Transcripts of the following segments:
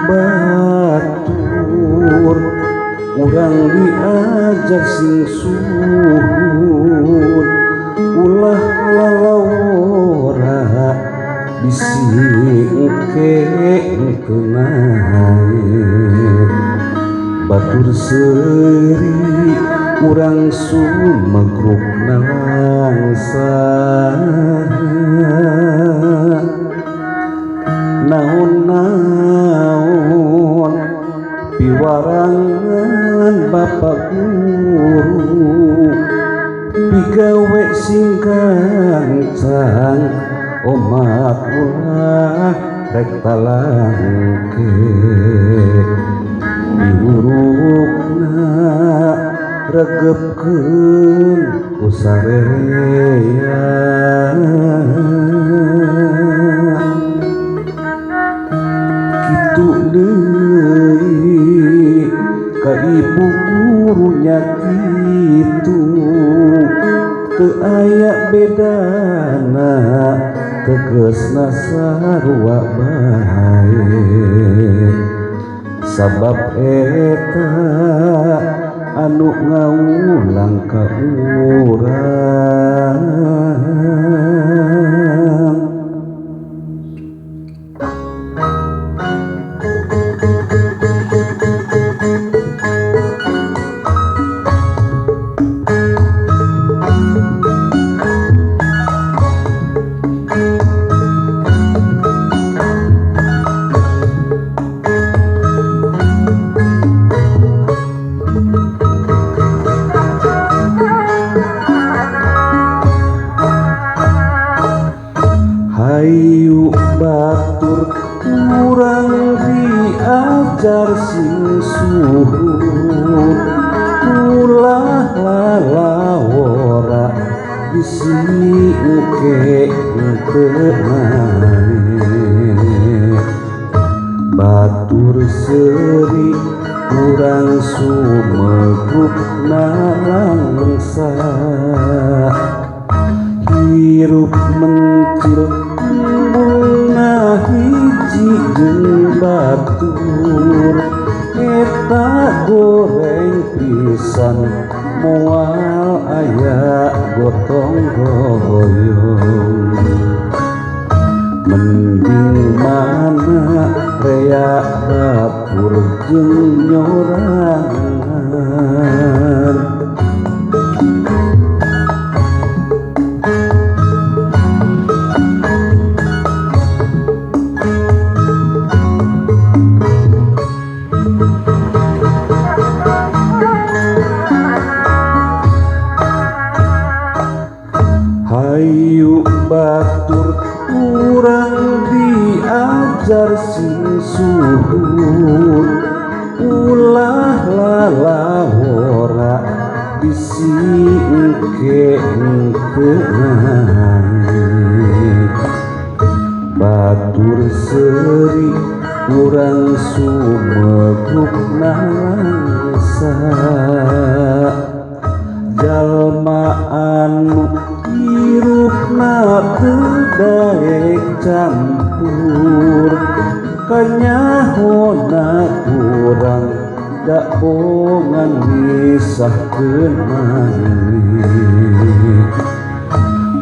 Batur urang diajar sing suhun ulah lalawora bisi engke teu naek. Batur seuri urang sumegruk nalangsa naon-naon piwarangan bapak guru pigawe sing gancang omat ulah rek talangke diurukna regepkeun ku sarerea kitu deui ka ibu gurunya kitu teu aya bedana tegesna sarua bae sabab eta anu ngaulang ka urang. Hayu batur urang diajar sing suhun ulah lalawora bisi engke teu naek. Batur seuri urang sumegruk nalangsa hirup mencil embungna hiji jeung batur eta goreng pisan moal aya gotong royong mending mana rea dapur jeung nyorangan. Hayu batur urang diajar sing suhun ulah lalawora bisi engke teu naek. Batur seuri urang sumegruk nalangsa jalma anu hirupna teu daek campur kanyahona kurang dabongan misahkeun maneh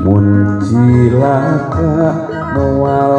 mun cilaka moal